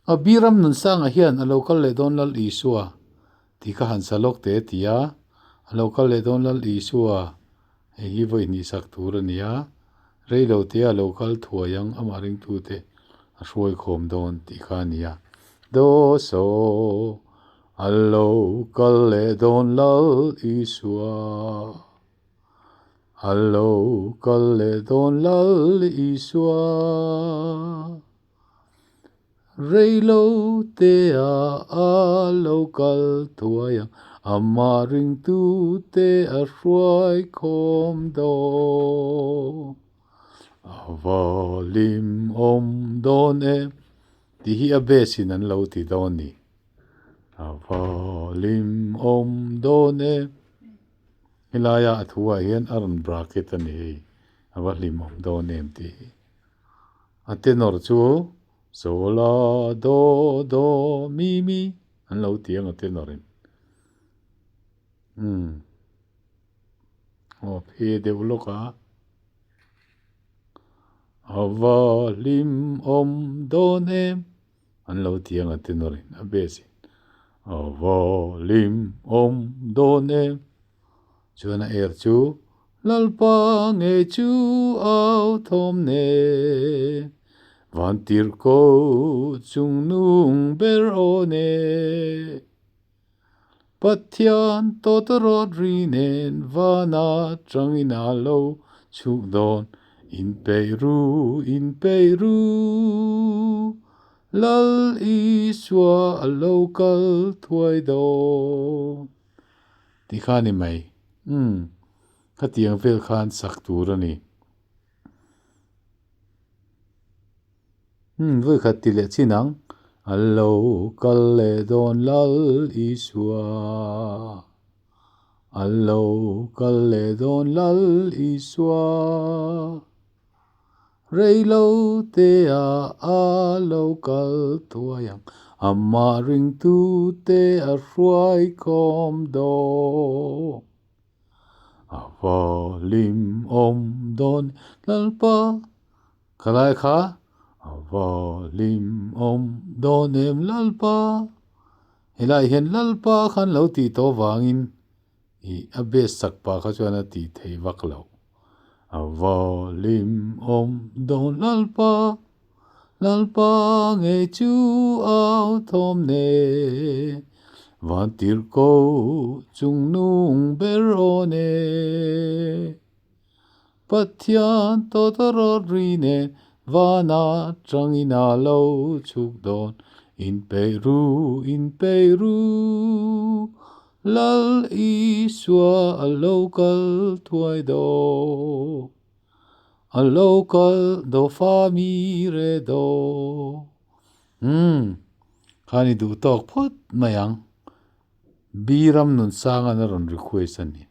A Biram Nunsanga hian a lo kal leh dawn Lal Isua tih kha han sa lawk teh ti a, a lo kal leh dawn Lal Isua hei hi vawi hnih sak tur a ni a, rei lo te a lo kal thuai ang amah ringtute a hruai khawm dawn tih kha a ni a. Do so a lo kal leh dawn Lal Isua. A lo kal leh dawn Lal Isua. Rei lo te a a lo kal thuai ang, amah ringtu te a hruai khawm dawn. A va lim awm dawn em tih hi a base in an lo ti dawn ni. A va lim awm dawn em. Helaia a thu ah hian a rawn bracket a ni hei, a va hlim awm dawn em tih hi. A tenor chu so la do do mi mi an lo ti ang a tenor in. Umm aw phe deuh lawk a. A va hlim awm dawn em an lo ti ang a tenor in a bass in. A va hlim awm dawn em chuan a er chu Lalpa ngei chu au thawm ne, van tirhko chung nung ber aw ne. Pathian tawtawrawt ri nen vana tangin a lo chhuk dawn, inpeih ru, inpeih ru, Lal Isua a lo kal thuai dawn. Tih kha a ni mai. Umm, khatiang vel khan sak tur a ni. Umm, vawi khat ti leh chin ang. A lo kal leh dawn Lal Isua. A lo kal leh dawn Lal Isua. Rei lo te ah a lo kal thuai ang, amah ringtu te a hruai khawm dawn. A va hlim awm dawn Lalpa khalai kha, a va hlim awm dawn em Lalpa. Helai hian Lalpa khan lo tih tawh vangin Ih, a base chak pah kha chuan a tih theih vak loh. A va lim awm dawn Lalpa, Lalpa ngei chu au thawm ne. Van tirhko chung nung ber aw ne. Pathian tawtawrawt ri nen vana tangin a lo chhuk dawn. Inpeih ru, inpeih ru, Lal Isua a lo kal thuai daw. A lo kal daw fa mi re daw. Umm, khan i duh tawk phawt mai ang. Biram Nunsanga'n a rawn request a ni.